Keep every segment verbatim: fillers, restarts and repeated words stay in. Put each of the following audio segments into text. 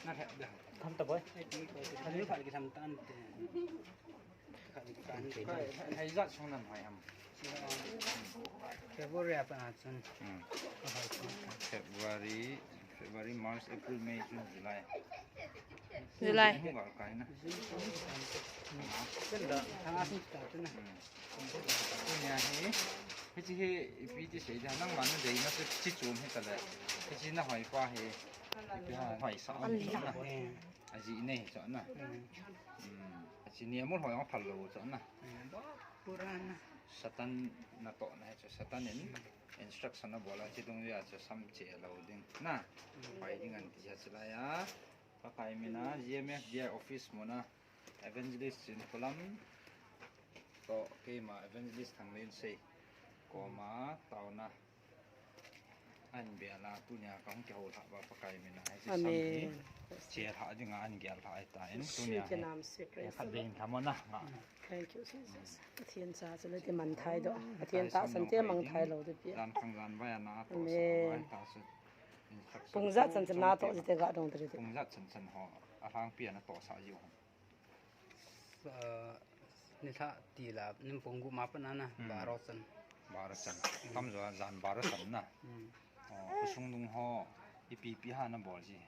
Na thep da. Tham ta boi. Ani khat ki tham tan te. Khat ki kan. Hai jat sung nan hai ham. February apa na chun. Hmm. February, February, March, April, May, June, July. July. Hung gal kai na. Ken da, thang a sung ta tu na. Hmm. Tunia hi, hichi hi ipi ti sei dia, nangman nadei na chu chi chom hi tale. Hichi na hoi pa hi, ipi ha, hoi sa am na. Aji nei chu na. Hmm. Aji ni amul hoi ang phal lo chu na. Satan natoh na hi chu, Satan in instruction abol a, chi dung dia chu sam che lo ding na. Pai ding anti a chu lai a. Pakai mina, G M F D I office muna. Evangelist Chinkholam toh keima Evangelist Thanglensei koma taona ahin bol a, tunia kahung kihou lhah uva Pakai mina hiche sam hi che lhah dinga ahin gel lhah ahitan, tunia hi khat vei hin lhamon a nga. Thank you, Jesus. Pathen cha chu le ti man thai doh. Pathen tahsan te mang thai lou ti pi. Jan khang jan vai ana toh sa vai ta chu. Pung jat chan chan natoh ji te ga dong te. Pung jat chan chan ho. Alhangpi ana toh sa ji ho. Nilhah tila, nin pung gup ma pat na na, baro chan. Baro chan. Tamjo jan baro chan na. Oh, khosung dung ho, ipi ipi ha nabol ji.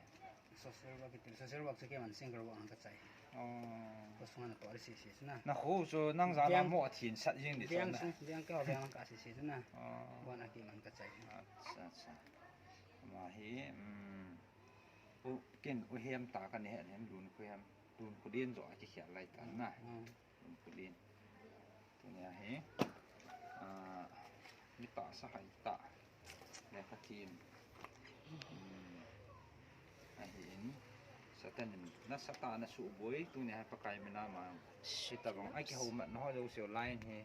Social work kiti, social work chu keiman single work ang kachai. Oh. Khosung ana toh sese na. Nakho chu nang jana mo athin sat jing di chu na. Veng sung, veng keiho veng lang kasese chu na. Oh. Bon a keiman kachai. Acha, acha. Ama hi, um, u, ken u hem ta kani hen, hem lun khu hem. Lun khu din jo a kikhel lai ta na. Lun khu din. Tunia hi, ah, mi tahsa hai ta. Lekha thiem. Hmm. Ahin, Satan in nasatah a nasuhboi, tunia hi Pakai mina mang. Hitabang, akihoumat na ho jouse line hi.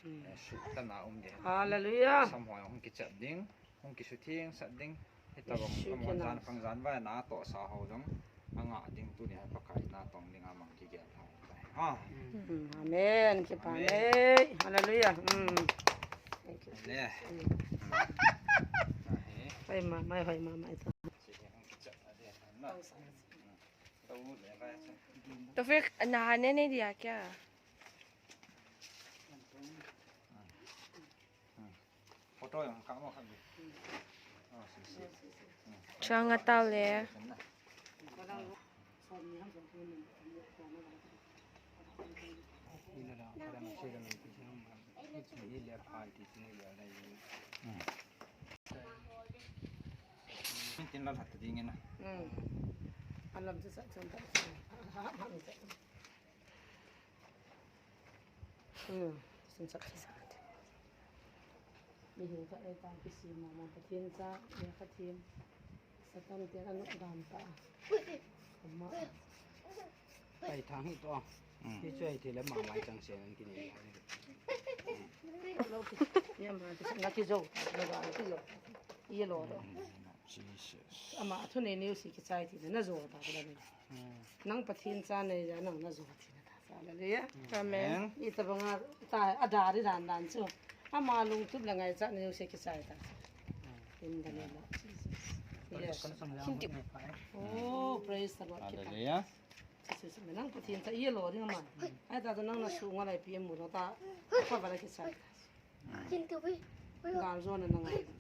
Hmm. Eh, suhtah na um ding. Hallelujah. Sam ho hung kichat ding. Hung kisutheng sat ding. Hitabang, Jesu amahon jan khang jan vai natoh sa ho jong anga ding, tunia Pakai natong dinga mang kigel lhah tai. Ha. Hmm, amen. Kipa nei. Hallelujah. Hmm. Thank you. Le. Hmm. Ahe. Hoi mama, hoi mama ito. Hung kichat a ding na. Tofik, nahan ne ne dia kya? Photo yang ka mo khan di. Oh, si, si. Hmm. Chang a tao le. Hmm. Tin la that ding na. Hmm. Alam sa sa chang ta. Ha, ha, ha, ha. Hmm, sun sat sat. Mihem khat lei tang kisem mama, Pathen cha, lekha thiem. Satan te anop dan ta. Ama. Pai thang hi to. Hmm. Ti chu ai ti le mang lai chang sen an kini. Lo ki. Ya ma ti na kijo. Na ga kijo. Ye lo lo. Hmm. Jesus. Ama, athunei neo si kichai ti na jo ta ka ni. Hmm. Nang Pathen cha nei ja nang na jo ti na ta. Hallelujah. Amen. Hitabanga ta adari dan dan chu. Ama lungtup le ngaichat neo si kichai ta. In the name of Jesus. Yes. Praise the Lord. Oh, praise the Lord. Hallelujah. Jesus, nang Pathen cha ye lo ding ama. Ai ta nang na su nga lai pi mu lo ta. Ka ba la kichai ta. Gal jo na nang ai ta.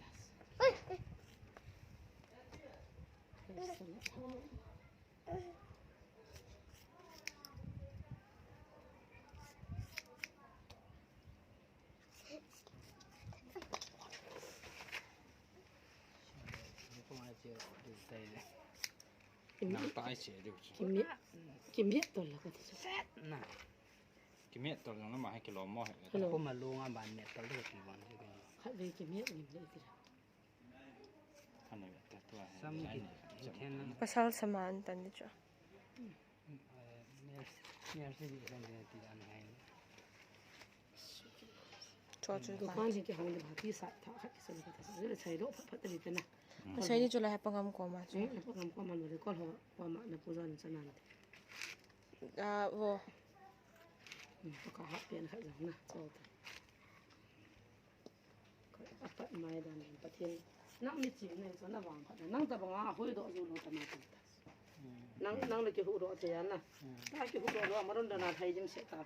Nang tai che diu chu. Kimia, kimia tol la ka ti chu. Na. Kimia tol jong na ma hai kilo mo hai. Kilo. Ko ma lu nga ban mia tol diu ti ban diu. Khat ve kimia ngim le ti. Pasal saman tan ni chu. Cho chu dukan hi kihong le ba ti sa tha khat kisa le ka ta sa le chai do phat phat ta ni ta na. Sai ni chu la ha pangam ko ma chu. Hmm, pangam ko ma le ko ho ko ma na pu jan cha nan. Ah, wo. Hmm, ka ha pen khat jong na. Cho ta. Apat mai dan in Pathen. Nang mi chim nei chu na vang phat na. Nang tabanga hoi doh jou lou ta na ti ta. Hmm. Nang, nang na kihuhdoh thei a na. Na kihuhdoh lou a maron dan a thei jing se ta.